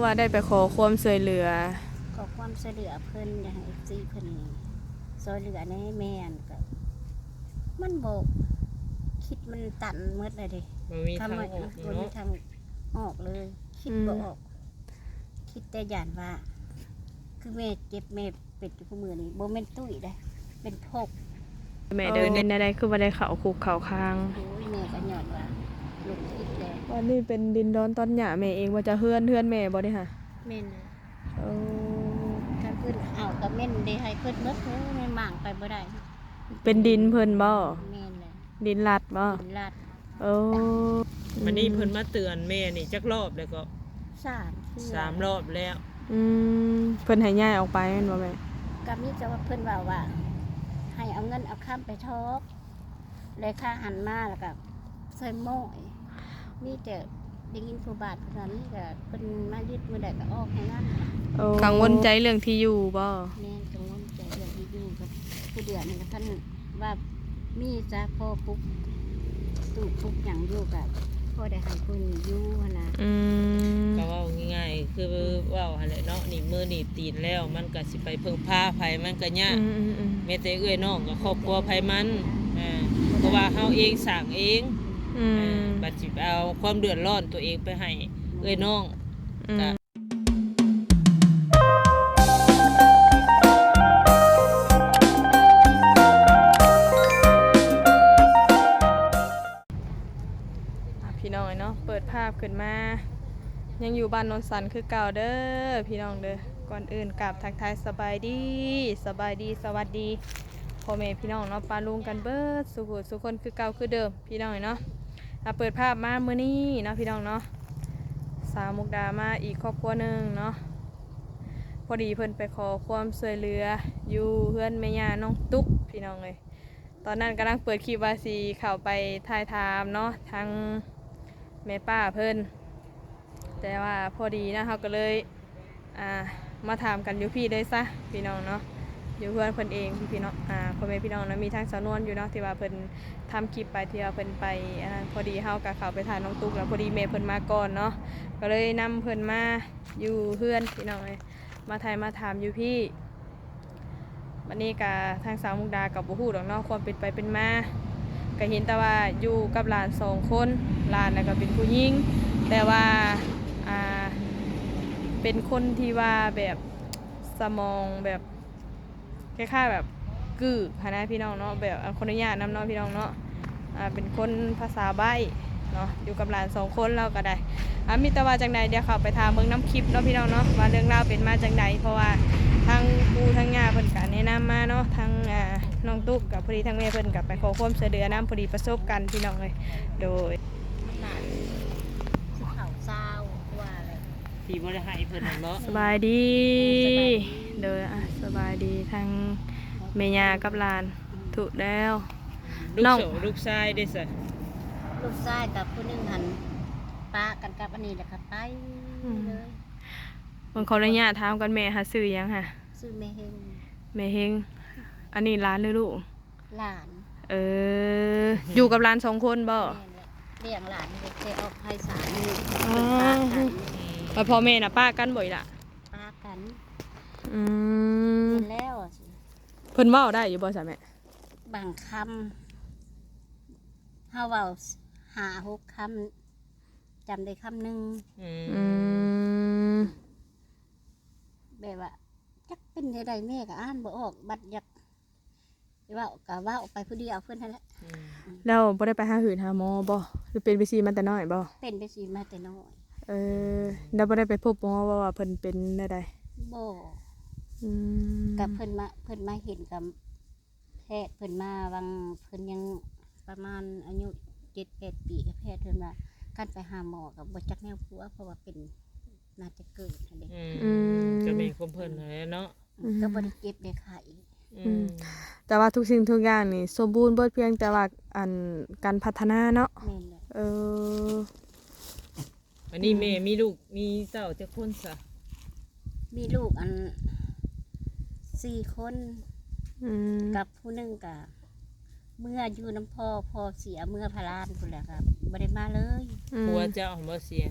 ວ່າໄດ້ໄປຂໍຄວາມຊ່ວຍເຫຼືອ ຂໍຄວາມຊ່ວຍເຫຼືອເພິ່ນ ຢາກໃຫ້ເອັຟຊີເພິ່ນຊ່ວຍເຫຼືອແດ່. ແມ່ນກໍ ມັນບໍ່ ຄິດມັນຕັນໝົດແລ້ວເດ້ ບໍ່ມີທາງອອກ ບໍ່ມີ ເນາະ ທາງອອກເລີຍ ຄິດ ອືມ ບໍ່ອອກ ຄິດແຕ່ຢ້ານວ່າ ຄືແມ່ເຈັບແມ່ເປັນຢູ່ຄູ່ມື້ນີ້ ບໍ່ແມ່ນຕຸ້ຍເດ້ ເປັນພົກ. ແມ່ເດີ ເອີ ເປັນແນວໃດ ຄືວ່າໄດ້ເຂົ້າຄຸກເຂົ້າຂັງ? ໂອ້ຍ ແມ່ກໍຍ້ອນວ່າລູກຜິດແລ້ວ. ອັນນີ້ເປັນດິນດອນຕອນຫຍ້າແມ່ເອງບໍ່ຈະ ເຮືອນ ເຮືອນແມ່ບໍ່ນີ້ຫະ? ແມ່ນແຫຼະ. ເອີ ຄັນເພິ່ນເອົາກໍແມ່ນໄດ້ໃຫ້ເພິ່ນໝົດເລີຍ ແມ່ມ້າງໄປບໍ່ໄດ້. ເປັນດິນເພິ່ນບໍ່? ແມ່ນແຫຼະ. ດິນລັດບໍ່? ດິນລັດ. ເອີ ບັດນີ້ເພິ່ນມາເຕືອນແມ່ນີ້ຈັກລອບແລ້ວກໍ? ສາມເທື່ອ ສາມລອບແລ້ວ. ອືມ ເພິ່ນໃຫ້ຍ້າຍອອກໄປແມ່ນບໍ່ແມ່? ກໍມີແຕ່ວ່າເພິ່ນເວົ້າວ່າ ໃຫ້ເອົາເງິນເອົາຄຳໄປຖອກ ແລະ ຄ່າຫັນມາ ແລ້ວກໍໃສ່ໝ້ອຍ ມີແຕ່ໄດ້ຍິນຜູ້ບ້ານເທົ່ານັ້ນ ກໍເພິ່ນມາຍຶດມື້ໃດກໍອອກມື້ນັ້ນ. ໂອ້ ກັງວົນໃຈເລື່ອງທີ່ຢູ່ບໍ່? ແມ່ນ ກັງວົນໃຈເລື່ອງທີ່ຢູ່ ກັບຜູ້ເດືອນນີ້ກໍທັນວ່າມີຈ້າ ພໍປຸກຕູບປຸກຫຍັງຢູ່ ກໍພໍໄດ້ໃຫ້ຜູ້ນີ້ຢູ່ຫັ້ນນະ. ອືມ ກໍເວົ້າງ່າຍໆ ຄືເວົ້າຫັ້ນແຫຼະເນາະ ໜີບມືໜີບຕີນແລ້ວ ມັນກໍຊິໄປເພິ່ງພາໃຜ ມັນກໍຍາກ. ອືມໆໆ ແມ້ແຕ່ເອື້ອຍນ້ອງກໍຄອບຄົວໃຜມັນ ອ່າ ເພາະວ່າເຮົາເອງສ້າງເອງ. ອືມ ອ່າ ບັດຊິໄປເອົາຄວາມເດືອດຮ້ອນຕົວເອງໄປໃຫ້ເອື້ອຍນ້ອງ ອືມ ກໍ ອ່ະ ພີ່ນ້ອງເອີຍເນາະ ເປີດພາບຂຶ້ນມາ ຍັງຢູ່ບ້ານໂນນສັນຄືເກົ່າເດີພີ່ນ້ອງເດີ. ກ່ອນອື່ນກາບທັກທາຍສະບາຍດີ ສະບາຍດີ ສະຫວັດດີພໍ່ແມ່ພີ່ນ້ອງເນາະ ປ້າລຸງກັນເບິດສູ່ຜູ້ສູ່ຄົນຄືເກົ່າຄືເດີມພີ່ນ້ອງເອີຍເນາະ. ອ່ະ ເປີດພາບມາມື້ນີ້ເນາະພີ່ນ້ອງເນາະ ສາວມຸກດາມາອີກຄອບຄົວໜຶ່ງເນາະ. ພໍດີເພິ່ນໄປຂໍຄວາມຊ່ວຍເຫຼືອຢູ່ເຮືອນແມ່ຍ່ານ້ອງຕຸກພີ່ນ້ອງເອີຍ. ຕອນນັ້ນກຳລັງເປີດຄລິບວ່າຊິເຂົ້າໄປຖ່າຍຖາມເນາະ ທາງແມ່ປ້າເພິ່ນ ແຕ່ວ່າພໍດີນະ ເຮົາກໍເລີຍ ອ່າ ມາຖາມກັນຢູ່ພີ້ເລີຍຊະພີ່ນ້ອງເນາະ ຢູ່ເຮືອນເພິ່ນເອງພີ່ນ້ອງ ອ່າ ພໍ່ແມ່ພີ່ນ້ອງເນາະ. ມີທາງສາວນວນຢູ່ເນາະ ທີ່ວ່າເພິ່ນທຳຄລິບໄປ ທີ່ວ່າເພິ່ນໄປອັນນັ້ນ ພໍດີເຮົາກໍເຂົ້າໄປຖ່າຍນ້ອງຕຸກ ແລ້ວພໍດີແມ່ເພິ່ນມາກ່ອນເນາະ ກໍເລີຍນຳເພິ່ນມາຢູ່ເຮືອນພີ່ນ້ອງເອີຍ ມາຖ່າຍມາຖາມຢູ່ພີ້. ບັດນີ້ກະທາງສາວມຸກດາກໍບໍ່ຮູ້ດອກເນາະ ຄວາມເປັນໄປເປັນມາ ກໍເຫັນແຕ່ວ່າຢູ່ກັບຫຼານສອງຄົນ ຫຼານນະກໍເປັນຜູ້ຍິງ ແຕ່ວ່າ ອ່າ ເປັນຄົນທີ່ວ່າແບບສະໝອງແບບ ຄ້າຍໆແບບກຶກຫັ້ນນະພີ່ນ້ອງເນາະ ແບບ ອ່າ ຂໍອະນຸຍາດນຳເນາະພີ່ນ້ອງເນາະ ອ່າ ເປັນຄົນພາສາໃບ້ເນາະ ຢູ່ກັບຫຼານສອງຄົນລາວກໍໄດ້. ອ່າ ມີແຕ່ວ່າຈັ່ງໃດ ດຽວເຂົ້າໄປຖາມເບິ່ງນຳຄລິບເນາະພີ່ນ້ອງເນາະ ວ່າເລື່ອງລາວເປັນມາຈັ່ງໃດ ເພາະວ່າທາງປູ່ທາງຍ່າເພິ່ນກໍແນະນຳມາເນາະ ທາງ ອ່າ ນ້ອງຕຸກກໍພໍດີທາງແມ່ເພິ່ນກໍໄປຂໍຄວາມຊ່ວຍເຫຼືອນຳ ພໍດີປະສົບກັນພີ່ນ້ອງເອີຍ. ໂດຍ ມັນຫຼາຍ ສິເຂົ້າຊາວກວ່າແລ້ວ ທີ່ບໍ່ໄດ້ໃຫ້ເພິ່ນນັ້ນເນາະ. ສະບາຍດີ ເອີ ສະບາຍດີ ໂດຍ ອ່ະ ສະບາຍດີ ທາງແມ່ຍ່າກັບຫຼານ ອືມ ທຸກແລ້ວ. ລູກ ນ້ອງ ສ- ລູກຊາຍເດ້ຊະ? ລູກຊາຍກັບຜູ້ໜຶ່ງຫັ້ນປະກັນກັບອັນນີ້ ແລ້ວກໍໄປ ອືມ ເລີຍ. ເບິ່ງ ຂໍອະນຸຍາດຖາມກ່ອນ ແມ່ຫາຊື່ຫຍັງຫະ? ຊື່ແມ່ເຮັງ. ແມ່ເຮັງ ອັນນີ້ຫຼານຫຼືລູກ? ຫຼານ. ເອີ ຢູ່ກັບຫຼານສອງຄົນບໍ່? ແມ່ນແຫຼະ ລ້ຽງຫຼານແຕ່ອອກໃຫ້ສາມີ. ອໍ ແລ້ວພໍ່ແມ່ນະປະກັນບໍ່ອີ່ຫຼະ? ປະກັນ. ອືມ ແມ່ນແລ້ວ. ເພິ່ນເວົ້າໄດ້ຢູ່ບໍ່ຊະແມ່? ບາງຄຳ ເຮົາເວົ້າຫ້າຫົກຄຳ ຈຳໄດ້ຄຳໜຶ່ງ. ອືມ ອືມ ແບບວ່າ ຈັກເປັນແນວໃດ ແມ່ກໍອ່ານບໍ່ອອກ ບັດຢາກ ເວົ້າກໍເວົ້າໄປຜູ້ດຽວເພິ່ນຫັ້ນແຫຼະ. ອືມ ແລ້ວບໍ່ໄດ້ໄປຫາຫືດຫາໝໍບໍ່ ຫຼືເປັນເປັນຊີ້ມາແຕ່ນ້ອຍບໍ່? ເປັນເປັນຊີ້ມາແຕ່ນ້ອຍ. ເອີ ແລ້ວບໍ່ໄດ້ໄປພົບໝໍບໍ່ ວ່າເພິ່ນເປັນແນວໃດ? ບໍ່. ອືມ ກໍເພິ່ນມາ ເພິ່ນມາເຫັນກັບແພດ ເພິ່ນມາຫວ່າງເພິ່ນຍັງປະມານອາຍຸເຈັດແປດປີ ກໍແພດເພິ່ນວ່າ ຄັນໄປຫາໝໍກໍບໍ່ຈັກແນວປົວ ເພາະວ່າເປັນ ໜ້າຈະເກີດຫັ້ນເດ້. ອືມ ອືມ ກໍແມ່ນຄວາມເພິ່ນຫັ້ນແຫຼະເນາະ. ອືມ ກໍບໍ່ໄດ້ເຈັບໄດ້ໄຂ້. ອືມ ອືມ ແຕ່ວ່າທຸກສິ່ງທຸກຢ່າງນີ້ສົມບູນເບິດ ພຽງແຕ່ວ່າ ອັນ ການພັດທະນາເນາະ. ແມ່ນແຫຼະ. ເອີ ອັນນີ້ ອືມ ແມ່ມີລູກມີເຕົ້າຈັກຄົນຊະ? ມີລູກ ອັນ ສີ່ຄົນ. ອືມ ກັບຜູ້ໜຶ່ງກະເມືອຢູ່ນຳພໍ່ ພໍ່ເສຍເມືອພະລານພຸ້ນແຫຼະ ກໍບໍ່ໄດ້ມາເລີຍ. ອືມ ຜົວເຈົ້າຫັ້ນບໍ່ເສຍ?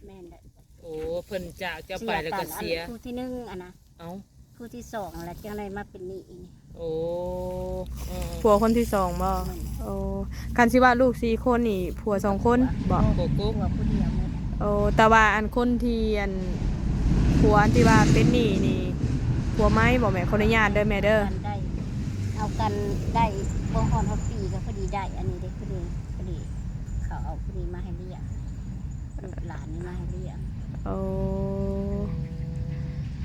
ແມ່ນແຫຼະ. ໂອ້ ເພິ່ນຈາກເຈົ້າໄປແລ້ວກໍເສຍ ຜູ້ທີໜຶ່ງອັນນະ ເອົ້າ ຜູ້ທີສອງແລ້ວຈັ່ງໄດ້ມາເປັນໜີ້ນີ້. ໂອ້ ເອີ ຜົວຄົນທີສອງບໍ່? ແມ່ນ. ໂອ້ ຄັນຊິວ່າລູກສີ່ຄົນນີ້ ຜົວສອງຄົນບໍ່? ຜົວ ຜົວຜູ້ດຽວໝົດ. ໂອ້ ແຕ່ວ່າອັນຄົນທີ່ອັນ ຜົວອັນທີ່ວ່າເປັນໜີ້ນີ້ ຜົວໃໝ່ບໍ່ແມ່? ຂໍອະນຸຍາດເດີແມ່ເດີ. ເອົາກັນໄດ້ ເອົາກັນໄດ້ບໍ່ຮອດ ຮອດປີກໍພໍດີໄດ້ອັນນີ້ເດ້ ພໍດີ ພໍດີເຂົາເອົາຜູ້ນີ້ມາໃຫ້ລ້ຽງ ລູກຫຼານນີ້ມາໃຫ້ລ້ຽງ. ໂອ້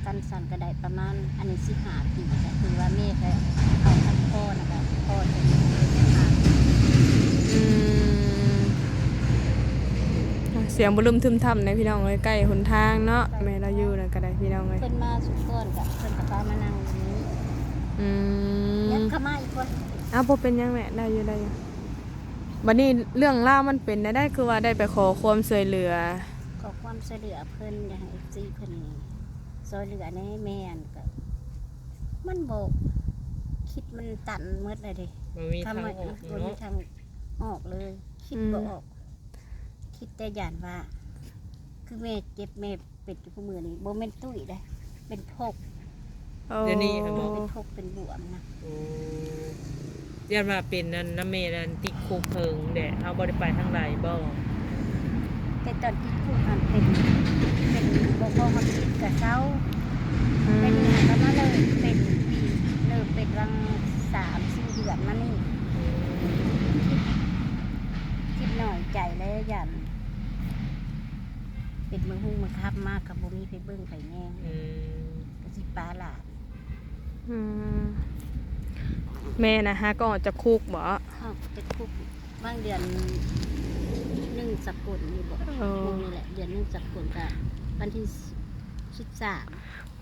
ຄັນຊັ້ນກໍໄດ້ປະມານ ອັນນີ້ສິບຫ້າປີ ກໍຄືວ່າແມ່ກໍເອົາທັງພໍ່ນະ ກໍພໍ່ຈະມີສິບຫ້າປີ. ອືມ ສຽງບໍ່ລຶ້ມທຶ່ມຖ້ຳໃດພີ່ນ້ອງເອີຍ ໃກ້ຫົນທາງເນາະ ໃກ້ ແມ່ລາວຢູ່ນັ້ນກໍໄດ້ພີ່ນ້ອງເອີຍ. ເພິ່ນມາສຸດກ່ອນກໍ ເພິ່ນກໍພາມານັ່ງຢູ່ນີ້. ອືມ ຍັບເຂົ້າມາອີກຄົນ. ອ້າວ ບໍ່ເປັນຫຍັງແມ່ ໄດ້ຢູ່ ໄດ້ຢູ່. ບັດນີ້ເລື່ອງລາວມັນເປັນແນວໃດ ຄືວ່າໄດ້ໄປຂໍຄວາມຊ່ວຍເຫຼືອ? ຂໍຄວາມຊ່ວຍເຫຼືອເພິ່ນ ຢາກໃຫ້ເອັຟຊີເພິ່ນຊ່ວຍເຫຼືອແດ່ແມ່. ອັນກໍ ມັນບໍ່ ຄິດມັນຕັນໝົດແລ້ວເດ້ ບໍ່ມີທາງອອກ ບໍ່ມີທາງອອກເລີຍ ຄິດບໍ່ອອກ. ອືມ ຄິດແຕ່ຢ້ານວ່າ ຄືແມ່ເຈັບ ແມ່ເປັນຢູ່ຄູ່ມື້ນີ້ ບໍ່ແມ່ນຕຸ້ຍເດ້ ເປັນພົກ. ໂອ້ ດຽວນີ້ຫັ້ນບໍ່? ເປັນພົກເປັນບວມນະ. ໂອ້ ຢ້ານວ່າເປັນອັນນຳແມ່ນັ້ນຕິດຄຸກເພິ່ນແຫຼະ ເຮົາບໍ່ໄດ້ໄປທາງໃດບໍ່? ແຕ່ຕອນຕິດຄຸກຫັ້ນເປັນ ເປັນບໍ່ພໍຮອດທິດກໍເຊົາ. ອືມ ເປັນຫຍັງກໍມາເລີຍ ເປັນປີ ເລີ່ມເປັນຫວ່າງສາມສີ່ເດືອນມານີ້. ອືມ ຄິດໜ້ອຍໃຈແລ້ວ ຢ້ານເປັນມື້ຮຸ່ງມື້ຄ່ຳມາກໍບໍ່ມີໃຜເບິ່ງໃຜແຍງ. ອືມ ກໍຊິປະຫຼານ. ອືມ ແມ່ນະ ຫາກໍອອກຈາກຄຸກບໍ? ອອກຈາກຄຸກຫວ່າງເດືອນໜຶ່ງສາກົນນີ້ບໍ? ເອີ ນີ້ແຫຼະ ເດືອນໜຶ່ງສາກົນກະວັນທີສິບສາມ.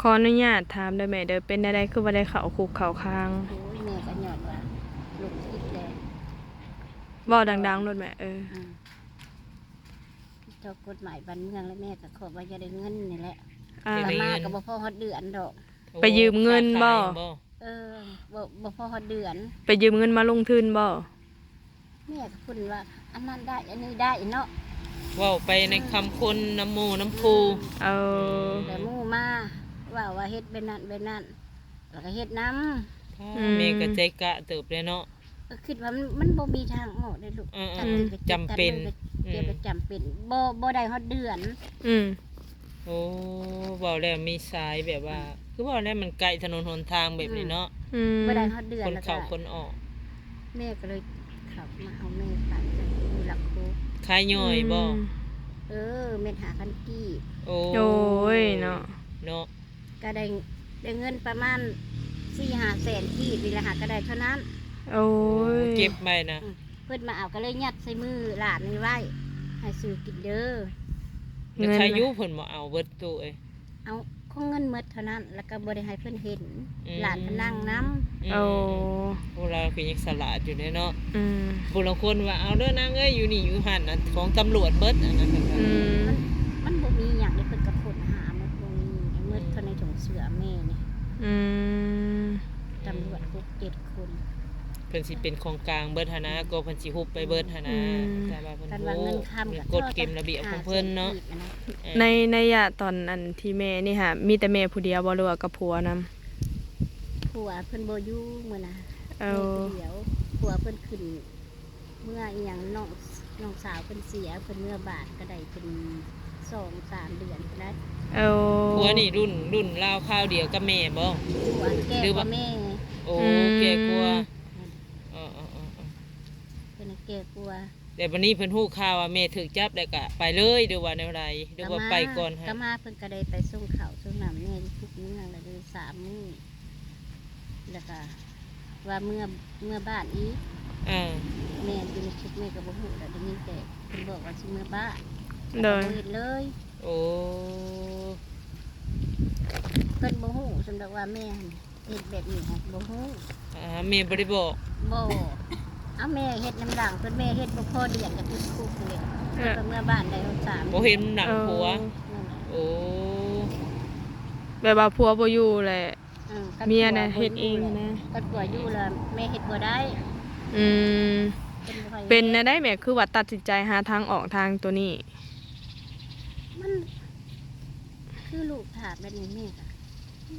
ຂໍອະນຸຍາດຖາມເດີແມ່ເດີ ເປັນແນວໃດຄືວ່າໄດ້ເຂົ້າຄຸກເຂົ້າຂັງ? ໂອ້ຍ ແມ່ກໍຍ້ອນວ່າລົມພິດແລ້ວ. ເວົ້າດັງໆໂລດແມ່. ເອີ ອືມ ເຈົ້າກົດໝາຍບ້ານເມືອງ ແລະແມ່ກໍຂໍວ່າຢາກໄດ້ເງິນນີ້ແຫຼະ. ອ່າ ແຕ່ມາກໍບໍ່ພໍຮອດເດືອນດອກ. ໄປຢືມເງິນບໍ? ເອີ ບໍ່ ບໍ່ພໍຮອດເດືອນ. ໄປຢືມເງິນມາລົງທຶນບໍ? ແມ່ກໍເພິ່ນວ່າອັນນັ້ນໄດ້ ອັນນີ້ໄດ້ເນາະ ເວົ້າໄປໃນຄຳຄົນນຳໝູ່ນຳຄູ່. ອືມ ເອີ ແຕ່ໝູ່ມາເວົ້າວ່າເຮັດແບບນັ້ນແບບນັ້ນ ແລ້ວກໍເຮັດນຳ. ອືມ ແມ່ກໍໃຈກະເຕີບແລ້ວເນາະ. ກໍຄິດວ່າມັນ ມັນບໍ່ມີທາງອອກເດ້ລູກ. ເອີໆ ຈຳເປັນ ຈຳເປັນ ເຈັບກໍຈຳເປັນ ບໍ່ ບໍ່ໄດ້ຮອດເດືອນ. ອືມ ໂອ້ ເວົ້າແລ້ວມີສາຍແບບວ່າ ອືມ ຄືເວົ້າແລ້ວມັນໃກ້ຖະໜົນຫົນທາງແບບນີ້ເນາະ. ອືມ ບໍ່ໄດ້ຮອດເດືອນ ຄົນເຂົ້າຄົນອອກ. ແມ່ກໍເລີຍເຂົ້າມາເອົາແມ່ໄປຢູ່ຫຼັກໂຄກ. ຂາຍຍ່ອຍບໍ? ອືມ ເອີ ແມ່ນຫ້າພັນກີບ. ໂອ້ ໂອ້ຍເນາະ ເນາະ. ກໍໄດ້ ໄດ້ເງິນປະມານສີ່ຫ້າແສນກີບນີ້ແຫຼະຫາ ກໍໄດ້ເທົ່ານັ້ນ. ໂອ້ຍ ເກັບໄວ້ນະ. ອືມ ເພິ່ນມາເອົາກໍເລີຍຍັດໃສ່ມືຫຼານນີ້ໄວ້ ໃຫ້ຊື້ກິນເດີ. ແຕ່ໃຄຢູ່ເພິ່ນບໍ່ເອົາເບິດຕູ້ເອີຍ. ເອົາຂອງເງິນໝົດເທົ່ານັ້ນ ແລ້ວກໍບໍ່ໄດ້ໃຫ້ເພິ່ນເຫັນ. ອືມ ຫຼານເພິ່ນນັ່ງນຳ. ອືມ ໂອ້ ໂອ້ ລາວຄືຍັງສະຫຼາດຢູ່ເດ້ເນາະ. ອືມ ຜູ້ລາງຄົນວ່າ ເອົາເດີນາງເອີຍ ຢູ່ນີ້ຢູ່ຫັ້ນນະ ຂອງຕຳຫຼວດເບິດ ອັນນັ້ນເພິ່ນວ່າ. ອືມ ມັນ ມັນບໍ່ມີຫຍັງເດ້ ເພິ່ນກໍຄົ້ນຫາໝົດ ບໍ່ມີໝົດເທົ່າໃນຖົງເສື້ອແມ່ນີ້. ອືມ ຕຳຫຼວດຫົກເຈັດຄົນ ເພິ່ນຊິເປັນຂອງກາງເບິດຫັ້ນນະ ອືມ ກໍເພິ່ນຊິຮຸບໄປເບິດຫັ້ນນະ. ອືມ ແຕ່ວ່າເພິ່ນ ຄັນວ່າເງິນຄຳ ມີກົດເກມລະບຽບຂອງເພິ່ນເນາະ. ເອີ ໃນໄລຍະຕອນອັນທີ່ແມ່ນີ້ຫາ ມີແຕ່ແມ່ຜູ້ດຽວບໍ່ ຫຼືວ່າກັບຜົວນຳ? ຜົວເພິ່ນບໍ່ຢູ່ມື້ນະ. ເອີ ແມ່ຜູ້ດຽວ ຜົວເພິ່ນຂຶ້ນ ເມື່ອອີ່ຫຍັງ ນ້ອງ ນ້ອງສາວເພິ່ນເສຍ ເພິ່ນເມືອບ້ານກໍໄດ້ເປັນສອງສາມເດືອນໄດ້. ເອີ ຜົວນີ້ລຸ້ນ ລຸ້ນລາວຄາວດຽວກັບແມ່ບໍ່? ຜົວແກ່ກວ່າແມ່. ໂອ້ ອືມ ແກ່ກວ່າ. ເອີໆໆໆ ເພິ່ນແກ່ກວ່າ. ແຕ່ບັດນີ້ເພິ່ນຮູ້ຂ່າວວ່າແມ່ຖືກຈັບແລ້ວກະໄປເລີຍ ຫຼືວ່າແນວໃດ ຫຼືວ່າໄປກ່ອນ? ກະມາ ເພິ່ນກະໄດ້ໄປສົ່ງເຂົ້າສົ່ງນ້ຳແມ່ຢູ່ທຸກມື້ຫັ້ນລະເດີ ສາມມື້ ແລ້ວກະວ່າເມືອ ເມືອບ້ານອີກ. ເອີ ແມ່ຢູ່ໃນຄຸກແມ່ກະບໍ່ຮູ້ແຫຼະ ໄດ້ຍິນແຕ່ເພິ່ນບອກວ່າຊິເມືອບ້ານ. ໂດຍ ແລ້ວກະບໍ່ເຫັນເລີຍ. ໂອ້ ເພິ່ນບໍ່ຮູ້ສ່ຳດອກວ່າແມ່ຫັ້ນ ເຮັດແບບນີ້ຫາບໍ່ຮູ້. ອ່າ ແມ່ບໍ່ໄດ້ບອກ? ບໍ່. ເອົາ ແມ່ເຮັດນຳຫຼັງເພິ່ນ ແມ່ເຮັດບໍ່ພໍເດືອນກໍຕິດຄຸກເລີຍ. ເອີ ເພິ່ນກໍເມືອບ້ານໄດ້ສາມ ບໍ່ເຫັນນຳຫຼັງຜົວ. ເອີ ນັ້ນແຫຼະ. ໂອ້ ແບບວ່າຜົວບໍ່ຢູ່ແຫຼະ. ເອີ ເມຍນະເຮັດເອງນະ. ຄັນຜົວຢູ່ແລ້ວແມ່ເຮັດບໍ່ໄດ້. ອືມ ເປັນແນວໃດແມ່ ຄືວ່າຕັດສິນໃຈຫາທາງອອກທາງໂຕນີ້? ມັນ ຄືລູກຖາມແບບນີ້ແມ່ກໍ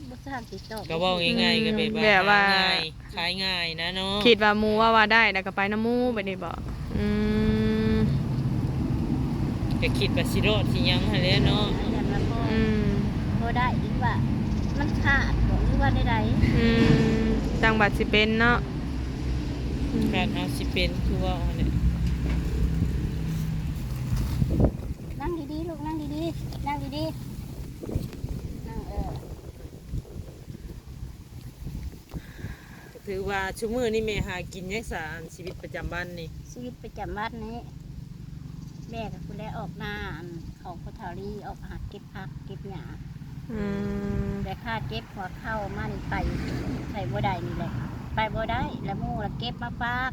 ບໍ່ຊ່າງຊິຕອບ ກໍເວົ້າງ່າຍໆ ກໍແບບວ່າ ແບບວ່າ ຫາງ່າຍ ຂາຍງ່າຍນະເນາະ. ຄິດວ່າໝູ່ເວົ້າວ່າໄດ້ ແລ້ວກໍໄປນຳໝູ່ແບບນີ້ບໍ? ອືມ ກໍຄິດວ່າຊິລອດຊິຫຍັງຫັ້ນແຫຼະເນາະ. ອືມ ບໍ່ໄດ້ ຫຼືວ່າມັນຂາດບໍ ຫຼືວ່າແນວໃດ? ອືມ ຈັ່ງວ່າຊິເປັນເນາະ. ອືມ ຂາດເຮົາຊິເປັນ ຄືເວົ້າຫັ້ນແຫຼະ. ນັ່ງດີໆ ລູກ ນັ່ງດີໆ ນັ່ງດີໆ ນັ່ງ ເອີ. ກໍຖືວ່າຊຸມື້ນີ້ແມ່ຫາກິນຫຍັງຊະ ອັນຊີວິດປະຈຳວັນນີ້? ຊີວິດປະຈຳວັນນີ້ ແມ່ກໍພຸ້ນແຫຼະ ອອກນາ ອັນ ຂອງພໍ່ເຖົ້າລີ ອອກຫາເກັບຜັກເກັບຫຍ້າ. ອືມ ແຕ່ຄ່າເຈັບຫົວເຂົ່າມານີ້ ໄປໃສບໍ່ໄດ້ນີ້ແຫຼະ ໄປບໍ່ໄດ້ ລະໝູ່ລະເກັບມາຝາກ.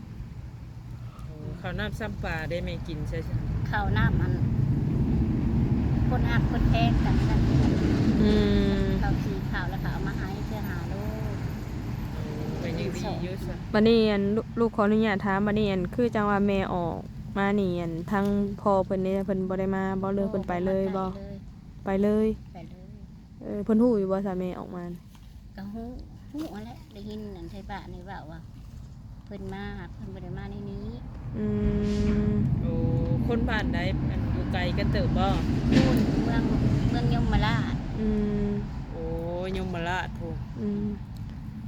ໂອ້ ເຂົ້ານ້ຳຊ້ຳປາໄດ້ແມ່ກິນໃຊ້ຊະ? ເຂົ້ານ້ຳ ອັນ ຄົນຮັກຄົນແພງກັນນັ້ນ. ອືມ ເຂົ້າສີຂາວ ແລ້ວກໍເອົາມາໃຫ້ເທື່ອຫ້າໂລ. ໂອ້ ກໍຍັງດີຢູ່ຊະ. ບັດນີ້ ອັນ ລູກ ລູກຂໍອະນຸຍາດຖາມ ບັດນີ້ ອັນ ຄືຈັ່ງວ່າແມ່ອອກມານີ້ ອັນ ທາງພໍ່ເພິ່ນເດ ເພິ່ນບໍ່ໄດ້ມາບໍ່ ຫຼືເພິ່ນໄປເລີຍບໍ່? ບໍ່ ບໍ່ໄດ້ໄປເລີຍ ໄປເລີຍ ໄປເລີຍ. ເອີ ເພິ່ນຮູ້ຢູ່ບໍ່ຊະແມ່ອອກມາ? ກໍຮູ້ ຮູ້ຫັ້ນແຫຼະ ໄດ້ຍິນອັນໄທບ້ານນີ້ເວົ້າວ່າ ເພິ່ນມາ ເພິ່ນບໍ່ໄດ້ມາໃນນີ້. ອືມ ໂອ້ ຄົນບ້ານໃດ? ອັນ ຢູ່ໄກກັນເຕີບບໍ່? ພຸ້ນ ເມືອງ ເມືອງຍົມມະລາດ. ອືມ ໂອ້ ຍົມມະລາດພຸ້ນ. ອືມ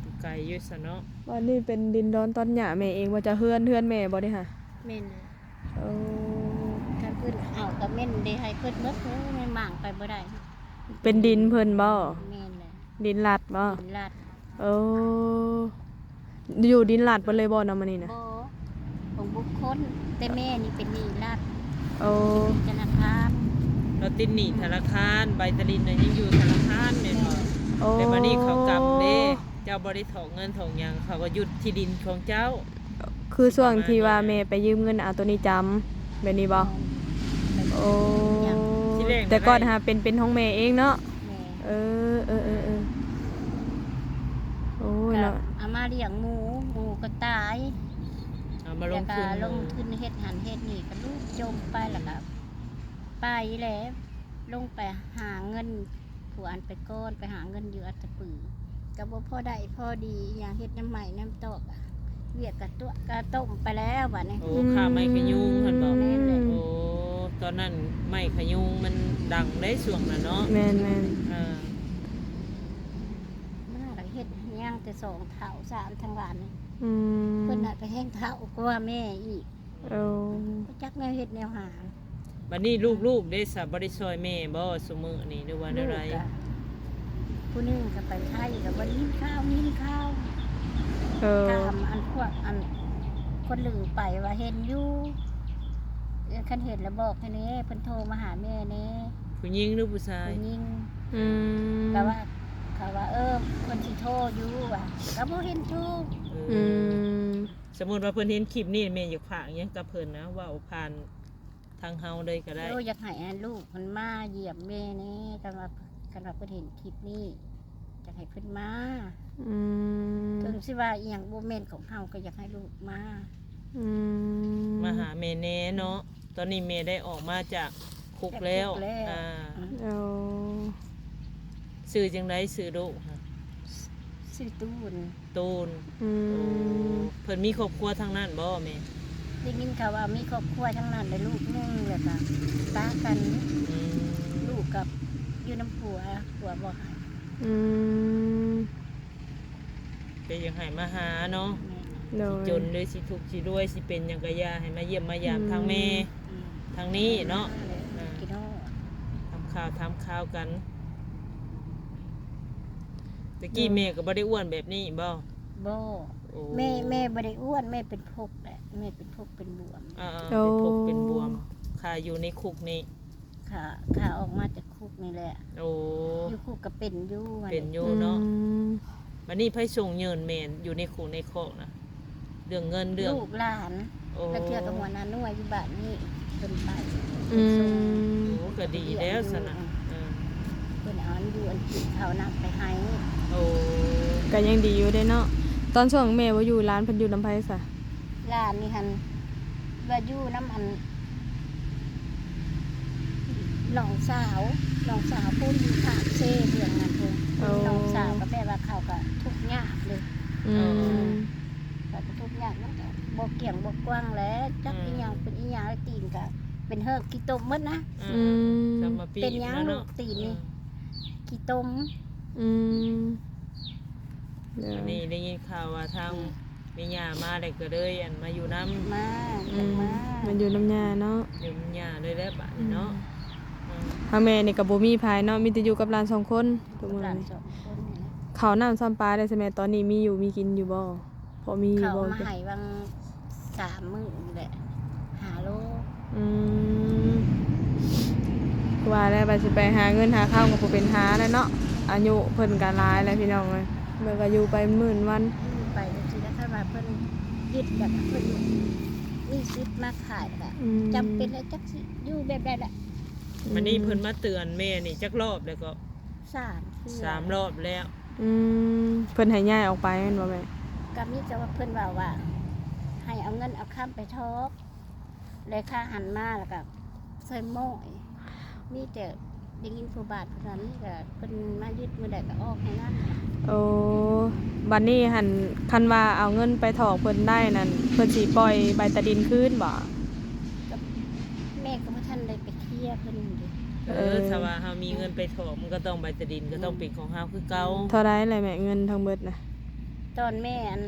ຢູ່ໄກຢູ່ຊະເນາະ. ອັນນີ້ເປັນດິນດອນຕອນຫຍ້າແມ່ເອງບໍ່ຈະ? ເຮືອນ ເຮືອນແມ່ບໍ່ນີ້ຫະ? ແມ່ນແຫຼະ. ໂອ້ ຄັນເພິ່ນເອົາກໍແມ່ນໄດ້ໃຫ້ເພິ່ນໝົດ ແມ່ນໝາງໄປບໍ່ໄດ້. ເປັນດິນເພິ່ນບໍ່? ແມ່ນແຫຼະ. ດິນລັດບໍ່? ດິນລັດ. ເອີ ຢູ່ດິນລັດເບິດເລີຍບໍ່ນຳອັນນີ້ນະ? ບໍ່ ຂອງບຸກຄົນ ແຕ່ແມ່ນີ້ເປັນໜີ້ລັດ. ໂອ້ ທະນາຄານ ລະຕິດໜີ້ທະນາຄານ ໃບຕາລິນນະຍັງຢູ່ທະນາຄານແມ່ນບໍ່? ແມ່ນ. ໂອ້ ແຕ່ບັດນີ້ເຂົາກຳເດ້ ເຈົ້າບໍ່ໄດ້ຖອກເງິນຖອກຫຍັງ ເຂົາກໍຍຶດທີ່ດິນຂອງເຈົ້າ. ຄືຊ່ວງທີ່ວ່າແມ່ໄປຢືມເງິນເອົາໂຕນີ້ຈຳ ແບບນີ້ບໍ່? ແມ່ນ. ໂອ້ ທີ່ແລກ ແຕ່ກ່ອນຫາເປັນ ເປັນຂອງແມ່ເອງເນາະ? ແມ່ນ. ເອີ ເອີ ເອີ ເອີ ໂອ້ຍເນາະ ກໍເອົາມາລ້ຽງໝູ ໝູກໍຕາຍ ເອົາມາລົງທຶນ ແລ້ວກໍລົງທຶນເຮັດຫັ້ນເຮັດນີ້ ກໍລູກຈົມໄປ ແລ້ວກໍໄປແລ້ວ ລົງໄປຫາເງິນ ຜູ້ອັນໄປກ່ອນ ໄປຫາເງິນຢູ່ອັດຕະປື ກໍບໍ່ພໍໄດ້ພໍດີອີ່ຫຍັງ ເຮັດນຳໄມ້ນຳຕອກ ວຽກກະຕົວະກະຕົ້ມໄປແລ້ວບາດນີ້. ໂອ້ ອືມ ຄ້າໄມ້ຂະຍຸງຫັ້ນບໍ? ແມ່ນແຫຼະ. ໂອ້ ຕອນນັ້ນໄມ້ຂະຍຸງມັນດັງເດ້ຊ່ວງນັ້ນເນາະ. ແມ່ນໆ. ເອີ ມາກໍເຮັດຫຍັງແຕ່ສອງເຖົ້າສາມທາງບ້ານນີ້. ອືມ ເພິ່ນໜ້າກໍແຮງເຖົ້າກວ່າແມ່ອີກ. ໂອ້ ບໍ່ຈັກແນວເຮັດແນວຫາ. ບັດນີ້ລູກໆເດ້ສະ ບໍ່ໄດ້ຊ່ອຍແມ່ບໍ່ຊຸມື້ນີ້ ຫຼືວ່າແນວໃດ? ລູກກະ ຜູ້ໜຶ່ງກໍໄປໄທ ກໍບໍ່ໄດ້ຍິນຂ່າວ ໄດ້ຍິນຂ່າວ. ເອີ ຖາມອັນພວກອັນຄົນອື່ນໄປວ່າເຫັນຢູ່ ເອີ ຄັນເຫັນລະບອກໃຫ້ແດ່ ເພິ່ນໂທມາຫາແມ່ແດ່. ຜູ້ຍິງຫຼືຜູ້ຊາຍ? ຜູ້ຍິງ. ອືມ ກໍວ່າ ເຂົາວ່າ ເອີ ເພິ່ນຊິໂທຢູ່ວ່າ ກໍບໍ່ເຫັນໂທ. ເອີ ອືມ ສົມມຸດວ່າເພິ່ນເຫັນຄລິບນີ້ ແມ່ຢາກຝາກຫຍັງກັບເພິ່ນນະ ເວົ້າຜ່ານທາງເຮົາເລີຍກໍໄດ້. ໂອ້ ຢາກໃຫ້ອັນລູກເພິ່ນມາຢ້ຽມແມ່ແດ່ ຄັນວ່າ ຄັນວ່າເພິ່ນເຫັນຄລິບນີ້ ຢາກໃຫ້ເພິ່ນມາ. ອືມ ເຖິງຊິວ່າອີ່ຫຍັງບໍ່ແມ່ນຂອງເຮົາ ກໍຢາກໃຫ້ລູກມາ. ອືມ ມາຫາແມ່ແດ່ເນາະ. ຕອນນີ້ແມ່ໄດ້ອອກມາຈາກຄຸກແລ້ວ. ຈາກຄຸກແລ້ວ. ອ່າ ອືມ ໂອ້ ຊື່ຈັ່ງໃດ? ຊື່ລູກຫະ? ຊື່ຕູນ. ຕູນ. ອືມ ໂອ້ ເພິ່ນມີຄອບຄົວທາງນັ້ນບໍ່ແມ່? ໄດ້ຍິນຂ່າວວ່າມີຄອບຄົວທາງນັ້ນ ໄດ້ລູກໜຶ່ງ ແລ້ວກໍປະກັນ. ອືມ ລູກກັບຢູ່ນຳຜົວ ຜົວບໍ່ໃຫ້. ອືມ ແຕ່ຢາກໃຫ້ມາຫາເນາະ. ແມ່ນ. ໂດຍ ຊິຈົນຫຼືຊິທຸກຊິລວຍ ຊິເປັນຫຍັງກໍຢ່າ ໃຫ້ມາຢ້ຽມມາຢາມ ອືມ ທາງແມ່ ອືມ ທາງນີ້ເນາະ. ອ່າ ກິນຮອດ ຖາມຂ່າວ ຖາມຂ່າວກັນ. ແຕ່ກີ້ ໂດຍ ແມ່ກໍບໍ່ໄດ້ອ້ວນແບບນີ້ບໍ່? ບໍ່. ໂອ້ ແມ່ ແມ່ບໍ່ໄດ້ອ້ວນ ແມ່ເປັນພົກແຫຼະ ແມ່ເປັນພົກເປັນບວມ. ອ່າ ໂອ້ ເປັນພົກເປັນບວມ ຄາຢູ່ໃນຄຸກນີ້. ຂ້າ ຂ້າອອກມາຈາກຄຸກນີ້ແຫຼະ. ໂອ້ ຢູ່ຄຸກກໍເປັນຢູ່ ເປັນຢູ່ເນາະ. ອືມ ບັດນີ້ໃຜສົ່ງເຍີນແມ່ນຢູ່ໃນຄຸກໃນຄອກນະ? ເລື່ອງເງິນ ເລື່ອງ ລູກຫຼານ. ໂອ້ ລາງເທື່ອກໍຫົວໜ້າໜ່ວຍຢູ່ບ້ານນີ້ເພິ່ນໄປ. ອືມ ເພິ່ນສົ່ງ. ໂອ້ ກໍດີແລ້ວຊັ້ນນະ. ເອີ ເພິ່ນເອົາຢູ່ອັນກິນເຂົ້ານ້ຳໄປໃຫ້. ໂອ້ ກໍຍັງດີຢູ່ເດ້ເນາະ. ຕອນຊ່ວງແມ່ບໍ່ຢູ່ ຫຼານເພິ່ນຢູ່ນຳໃຜຊະ? ຫຼານນີ້ຫັ້ນວ່າຢູ່ນຳອັນ ນ້ອງສາວ. ນ້ອງສາວພຸ້ນຢູ່ປາກເຊເບື້ອງນັ້ນພຸ້ນ. ໂອ້ ນ້ອງສາວກໍແບບວ່າເຂົາກໍທຸກຍາກເດ້. ອືມ ເຂົາກໍທຸກຍາກ ມັນກໍບໍ່ກວ້າງບໍ່ກວ້າງແຫຼະ ຈັກ ອືມ ອີ່ຫຍັງເປັນອີ່ຫຍັງ ແລ້ວຕີນກໍເປັນເຫີກຂີ້ຕົມໝົດນະ. ອືມ ອືມ ເປັນຫຍັງລູກຕີນນີ້ ອືມ ຂີ້ຕົມ. ອືມ ໂດຍ ອັນນີ້ໄດ້ຍິນຂ່າວວ່າທາງ ອືມ ແມ່ຍ່າມາແລ້ວກໍເລີຍ ອັນ ມາຢູ່ນຳ ມາ ອືມ ມາ ມາຢູ່ນຳຍ່າເນາະ ຢູ່ນຳຍ່າເລີຍແຫຼະບາດນີ້ເນາະ. ອືມ ອືມ ທາງແມ່ນີ້ກໍບໍ່ມີໃຜເນາະ ມີແຕ່ຢູ່ກັບຫຼານສອງຄົນ ກັບຫຼານສອງຄົນນີ້ແຫຼະ. ເຂົ້ານ້ຳຊຳປາໄດ້ຊະແມ່ ຕອນນີ້ມີຢູ່ມີກິນຢູ່ບໍ່? ພໍມີຢູ່ບໍ່? ເຂົ້າມາໃຫ້ຫວ່າງສາມມື້ນີ້ແຫຼະ ຫ້າໂລ. ອືມ ຄືວ່າແຫຼະ ວ່າຊິໄປຫາເງິນຫາຄຳກໍບໍ່ເປັນຫາແລ້ວເນາະ ອາຍຸເພິ່ນກໍຫຼາຍແລ້ວພີ່ນ້ອງເອີຍ ເພິ່ນກໍຢູ່ໄປມື້ວັນ ຢູ່ໄປຈັ່ງຊີ້ແຫຼະ. ຄັນວ່າເພິ່ນຍຶດແລ້ວກໍເພິ່ນມີສິດມາຂາຍແລ້ວກໍ ອືມ ຈຳເປັນແລ້ວ ຈັກຊິຢູ່ແບບໃດລະ. ອືມ ບັດນີ້ເພິ່ນມາເຕືອນແມ່ນີ້ຈັກລອບແລ້ວກໍ? ສາມເທື່ອ ສາມລອບແລ້ວ. ອືມ ເພິ່ນໃຫ້ຍ້າຍອອກໄປແມ່ນບໍ່ແມ່? ກໍມີແຕ່ວ່າເພິ່ນເວົ້າວ່າ ໃຫ້ເອົາເງິນເອົາຄຳໄປຖອກ ແລະຄ່າຫັນມາ ແລ້ວກໍໃສ່ໝ້ອຍ ມີແຕ່ໄດ້ຍິນຜູ້ບ້ານຜູ້ນັ້ນ ກໍເພິ່ນມາຍຶດມື້ໃດກໍອອກມື້ນັ້ນ. ໂອ້ ບັດນີ້ຫັ້ນ ຄັນວ່າເອົາເງິນໄປຖອກເພິ່ນໄດ້ນັ້ນ ເພິ່ນຊິປ່ອຍໃບຕາດິນຄືນບໍ່? ກໍແມ່ກໍບໍ່ທັນໄດ້ໄປເຄລຍເພິ່ນເດ້. ເອີ ເອີ ຖ້າວ່າເຮົາມີເງິນໄປຖອກ ມັນກໍຕ້ອງ ໃບຕາດິນກໍຕ້ອງເປັນຂອງເຮົາຄືເກົ່າ. ເທົ່າໃດແຫຼະແມ່ ເງິນທັງເບິດນະ? ຕອນແມ່ອັນ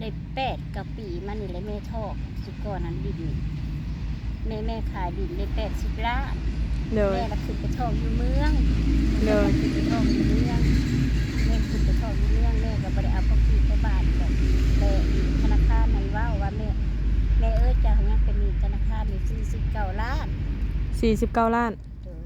ໄດ້ແປດເກົ້າປີມານີ້ແຫຼະ ແມ່ຖອກສຸດກ່ອນຫັ້ນດິນ ແມ່ ແມ່ຂາຍດິນໄດ້ແປດສິບລ້ານ. ໂດຍ ແມ່ລະຂຶ້ນໄປຖອກຢູ່ເມືອງ. ໂດຍ ແມ່ຂຶ້ນໄປຖອກຢູ່ເມືອງ ແມ່ຂຶ້ນໄປຖອກຢູ່ເມືອງ ແມ່ກໍບໍ່ໄດ້ເອົາພວກທີ່ຊາວບ້ານດອກ ແຕ່ທະນາຄານນັ້ນເວົ້າວ່າ ແມ່ ແມ່ເອີຍ ເຈົ້າຍັງເປັນໜີ້ທະນາຄານຢູ່ສີ່ສິບເກົ້າລ້ານ. ສີ່ສິບເກົ້າລ້ານ. ໂດຍ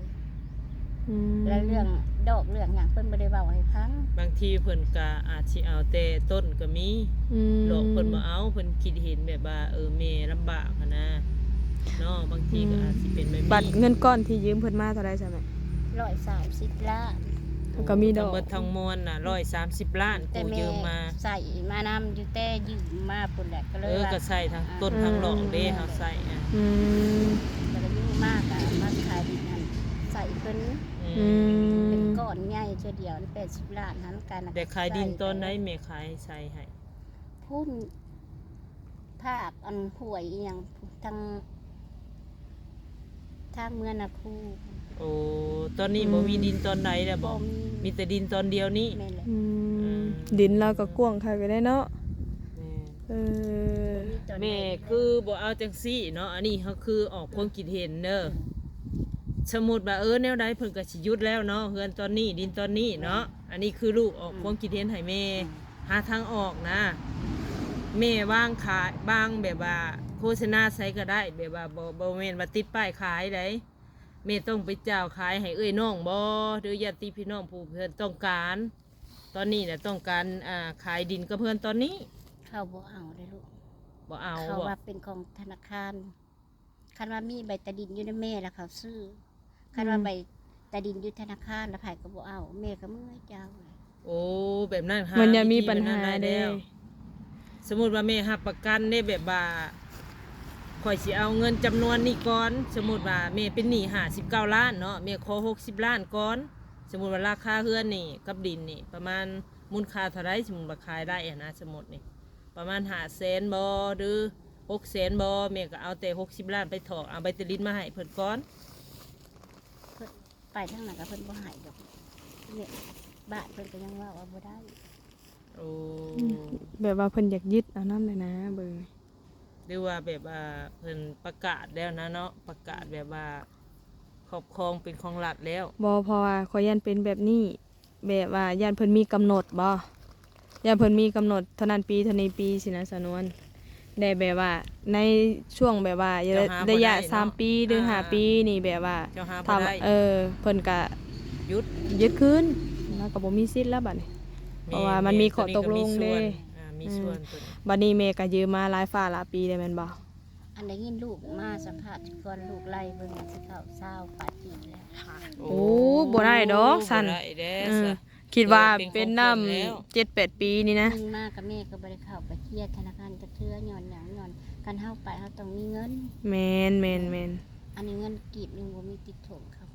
ອືມ ແລ້ວເລື່ອງດອກເລື່ອງຫຍັງເພິ່ນບໍ່ໄດ້ເວົ້າໃຫ້ຟັງ. ບາງທີເພິ່ນກໍອາດຊິເອົາແຕ່ຕົ້ນກໍມີ. ອືມ ດອກເພິ່ນບໍ່ເອົາ ເພິ່ນຄິດເຫັນແບບວ່າ ເອີ ແມ່ລຳບາກຫັ້ນນະເນາະ ບາງທີກໍອາດຊິເປັນແບບນີ້. ອືມ ບັດເງິນກ້ອນທີ່ຢືມເພິ່ນມາເທົ່າໃດຊະແມ່? ຮ້ອຍສາມສິບລ້ານ. ແລ້ວກໍມີດອກ ທັງໝົດທັງມວນນະ ຮ້ອຍສາມສິບລ້ານ ແຕ່ແມ່ກູ້ຢືມມາ ໃຊ້ມານຳຢູ່ແຕ່ຢືມມາພຸ້ນແຫຼະ ກໍເລີຍ ເອີ ວ່າ ກໍໃຊ້ທັງຕົ້ນ ອ່າ ທັງດອກເດ້ ອືມ ເຮົາໃຊ້ ອືມ ແລ້ວກໍຢູ່ມາກໍມາຂາຍດິນຫັ້ນໃສ່ເພິ່ນ ອືມ ເປັນກ້ອນໃຫຍ່ເທື່ອດຽວແປດສິບລ້ານຫັ້ນ. ການ ແຕ່ຂາຍດິນຕອນໃດແມ່ຂາຍໃສ່ໃຫ້? ພຸ້ນ ພາກອັນຫ້ວຍອີ່ຫຍັງ ທາງ ທາງເມືອງນາຄູ. ໂອ້ ຕອນນີ້ ອືມ ບໍ່ມີດິນຕອນໃດແລ້ວບໍ? ບໍ່ມີ ມີແຕ່ດິນຕອນດຽວນີ້. ແມ່ນແຫຼະ. ອືມ ອືມ ດິນລາວກໍກວ້າງຄັກຢູ່ເດ້ເນາະ. ແມ່ນ ເອີ ບໍ່ມີຕອນໃດ ແມ່ຄືບໍ່ເອົາຈັ່ງຊີ້ເນາະ ອັນນີ້ເຮົາຄືອອກຄວາມຄິດເຫັນເດີ. ອືມ ສົມມຸດວ່າ ເອີ ແນວໃດເພິ່ນກໍຊິຢຸດແລ້ວເນາະ ເຮືອນຕອນນີ້ ດິນຕອນນີ້ເນາະ. ແມ່ນ ອັນນີ້ຄືລູກອອກ ອືມ ຄວາມຄິດເຫັນໃຫ້ແມ່ ອືມ ຫາທາງອອກນະ. ແມ່ວາງຂາຍ ວາງແບບວ່າໂຄສະນາໃສກໍໄດ້ ແບບວ່າບໍ່ ບໍ່ແມ່ນວ່າຕິດປ້າຍຂາຍໃດ. ແມ່ຕ້ອງໄປຈ່າຍຂາຍໃຫ້ເອື້ອຍນ້ອງບໍ ຫຼືຍາດຕິພີ່ນ້ອງຜູ້ເພິ່ນຕ້ອງການ? ຕອນນີ້ນະຕ້ອງການ ອ່າ ຂາຍດິນກັບເຮືອນຕອນນີ້. ເຂົາບໍ່ເອົາເດ້ລູກ. ບໍ່ເອົາ ເຂົາວ່າເປັນຂອງທະນາຄານ. ຄັນວ່າມີໃບຕາດິນຢູ່ນຳແມ່ລະເຂົາຊື້. ຄັນວ່າ ອືມ ໃບຕາດິນຢູ່ທະນາຄານລະໃຜກໍບໍ່ເອົາ ແມ່ກໍເມື່ອຍເຈົ້າ. ໂອ້ ແບບນັ້ນຫາ ມັນຢ່າມີບັນຫາເດ້. ສົມມຸດວ່າແມ່ຮັບປະກັນເດ້ ແບບວ່າຂ້ອຍຊິເອົາເງິນຈຳນວນນີ້ກ່ອນ ສົມມຸດວ່າແມ່ເປັນໜີ້ຫ້າສິບເກົ້າລ້ານເນາະ ແມ່ຂໍຫົກສິບລ້ານກ່ອນ. ສົມມຸດວ່າລາຄາເຮືອນນີ້ກັບດິນນີ້ປະມານມູນຄ່າເທົ່າໃດ? ສົມມຸດວ່າຂາຍໄດ້ຫັ້ນນະ ສົມມຸດນີ້ປະມານຫ້າແສນບໍ ຫຼືຫົກແສນບໍ ແມ່ກໍເອົາແຕ່ຫົກສິບລ້ານໄປຖອກ ເອົາໃບຕາດິນມາໃຫ້ເພິ່ນກ່ອນ. ເພິ່ນ ໄປທາງໃດກໍເພິ່ນບໍ່ໃຫ້ດອກ ແມ່ ບ້ານເພິ່ນກໍຍັງເວົ້າວ່າບໍ່ໄດ້. ໂອ້ ອືມ ແບບວ່າເພິ່ນຢາກຍຶດເອົານຳແຫຼະນະ ເບິ່ງ ຫຼືວ່າແບບວ່າເພິ່ນປະກາດແລ້ວນະເນາະ ປະກາດແບບວ່າຄອບຄອງເປັນຂອງລັດແລ້ວ. ບໍ່ ເພາະວ່າຂ້ອຍຢ້ານເປັນແບບນີ້ ແບບວ່າຢ້ານເພິ່ນມີກຳນົດບໍ ຢ້ານເພິ່ນມີກຳນົດເທົ່ານັ້ນປີເທົ່ານີ້ປີຊີ້ນະ ສາວນວນ. ແລະແບບວ່າໃນຊ່ວງແບບວ່າໄລຍະສາມປີ ຫຼືຫ້າປີນີ້ ແບບວ່າຖ້າ ເອີ ເພິ່ນກະຢຸດ ຍຶດຄືນ ລາວກໍບໍ່ມີສິດແລ້ວບັດນີ້ ເພາະວ່າມັນມີຂໍ້ຕົກລົງເດ້. ອືມ ບັດນີ້ແມ່ກໍຢືມມາຫຼາຍຟ້າຫຼາຍປີແລ້ວແມ່ນບໍ່? ອັນໄດ້ຍິນລູກມາສຳພາດກ່ອນ ລູກໄລ່ເບິ່ງວ່າຊິເຂົ້າຊາວປາຍປີແລ້ວ. ໂອ້ ໂອ້ ບໍ່ໄດ້ດອກຊັ້ນ ບໍ່ໄດ້ເດ້ ເອີ ຊັ້ນ ຄິດວ່າເປັນນຳເຈັດແປດປີນີ້ນະ. ໜຶ່ງມາກັບແມ່ກໍບໍ່ໄດ້ເຂົ້າໄປເຄລຍທະນາຄານຈັກເທື່ອ ຍ້ອນຫຍັງ? ຍ້ອນຄັນເຮົາໄປເຮົາຕ້ອງມີເງິນ. ແມ່ນໆໆ. ອັນນີ້ເງິນກີບຍັງບໍ່ມີຕິດຖົງເຂົ້າໄປ.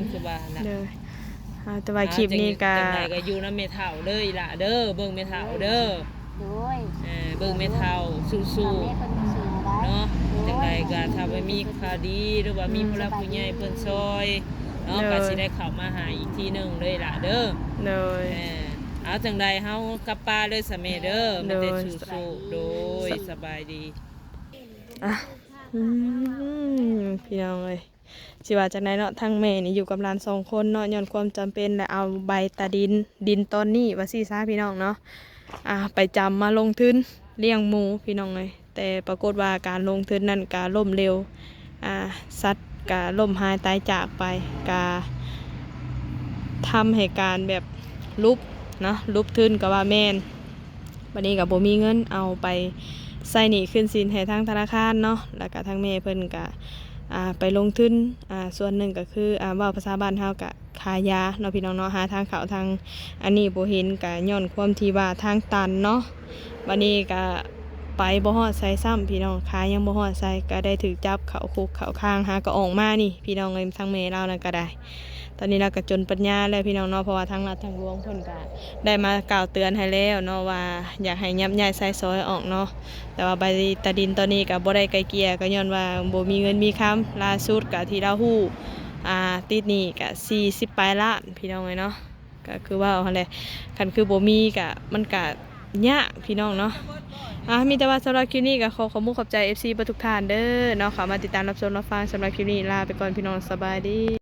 ຄືວ່າຫັ້ນນະ. ໂດຍ ອ່າ ແຕ່ວ່າຄລິບນີ້ກະ ອ່າ ຈັ່ງ ຈັ່ງໃດກໍຢູ່ນຳແມ່ເຖົ້າເດີ ອີ່ຫຼ້າເດີ ເບິ່ງແມ່ເຖົ້າເດີ. ໂດຍ ເອີ ເບິ່ງແມ່ເຖົ້າສູ້ໆ ແມ່ເພິ່ນສູ້ໄດ້ເນາະ. ໂດຍ ຈັ່ງໃດກໍຖ້າວ່າມີຂ່າວດີ ຫຼືວ່າມີ ອືມ ຜູ້ຫຼັກຜູ້ໃຫຍ່ເພິ່ນຊ່ອຍເນາະ ໂດຍ ກໍຊິໄດ້ເຂົ້າມາຫາອີກທີໜຶ່ງເດີ ອີ່ຫຼ້າເດີ. ໂດຍ ເອີ ເອົາ ຈັ່ງໃດເຮົາກັບປ່າເລີຍຊະແມ່ເດີ ມີແຕ່ ໂດຍ ສູ້ໆ. ໂດຍ ສະບາຍດີ ສະບາຍດີ. ອ່ະ ອືມ ພີ່ນ້ອງເອີຍ ຊິວ່າຈັ່ງໃດເນາະ ທາງແມ່ນີ້ຢູ່ກັບຫຼານສອງຄົນເນາະ ຍ້ອນຄວາມຈຳເປັນ ແລະ ເອົາໃບຕາດິນ ດິນຕອນນີ້ວ່າຊີ້ຊະ ພີ່ນ້ອງເນາະ ອ່າ ໄປຈຳມາລົງທຶນລ້ຽງໝູ ພີ່ນ້ອງເອີຍ. ແຕ່ປາກົດວ່າການລົງທຶນນັ້ນກະລົ້ມເຫຼວ ອ່າ ສັດກະລົ້ມຫາຍຕາຍຈາກໄປ ກະທຳໃຫ້ການແບບຫຼຸບເນາະ ຫຼຸບທຶນກໍວ່າແມ່ນ. ບັດນີ້ກໍບໍ່ມີເງິນເອົາໄປໃຊ້ໜີ້ຄືນສິນໃຫ້ທາງທະນາຄານເນາະ ແລ້ວກໍທາງແມ່ເພິ່ນກໍ ອ່າ ໄປລົງທຶນ ອ່າ ສ່ວນໜຶ່ງກໍຄື ອ່າ ເວົ້າພາສາບ້ານເຮົາກໍຂາຍຢາເນາະ ພີ່ນ້ອງເນາະ ຫາທາງເຂົ້າທາງອັນນີ້ບໍ່ເຫັນ ກໍຍ້ອນຄວາມທີ່ວ່າທາງຕັນເນາະ. ບັດນີ້ກໍໄປບໍ່ຮອດໃສຊ້ຳ ພີ່ນ້ອງ ຂາຍັງບໍ່ຮອດໃສ ກໍໄດ້ຖືກຈັບເຂົ້າຄຸກເຂົ້າຄາງ ຫາກໍອອກມານີ້ ພີ່ນ້ອງເອີຍ ທາງແມ່ລາວນັ້ນກໍໄດ້. ຕອນນີ້ລາວກໍຈົນປັນຍາແລ້ວ ພີ່ນ້ອງເນາະ ເພາະວ່າທາງລັດທາງຫຼວງເພິ່ນກໍໄດ້ມາກ່າວເຕືອນໃຫ້ແລ້ວເນາະ ວ່າຢາກໃຫ້ຍັບຍ້າຍໃຊ້ສອຍອອກເນາະ. ແຕ່ວ່າໃບຕາດິນຕອນນີ້ກໍບໍ່ໄດ້ໄກ່ເກ່ຍ ກໍຍ້ອນວ່າບໍ່ມີເງິນມີຄຳ. ລ່າສຸດກໍທີ່ລາວຮູ້ ອ່າ ຕິດໜີ້ກໍສີ່ສິບປາຍລ້ານ ພີ່ນ້ອງເອີຍເນາະ. ກໍຄືເວົ້າຫັ້ນແຫຼະ ຄັນຄືບໍ່ມີກໍ ມັນກໍຍາກ ພີ່ນ້ອງເນາະ. ອ່າ ມີແຕ່ວ່າສຳລັບຄລິບນີ້ກໍຂໍຂອບມຸກຂອບໃຈ ເອັຟຊີ ເບິດທຸກທ່ານເດີເນາະ ເຂົ້າມາຕິດຕາມຮັບຊົມຮັບຟັງ. ສຳລັບຄລິບນີ້ລາໄປກ່ອນ ພີ່ນ້ອງ ສະບາຍດີ.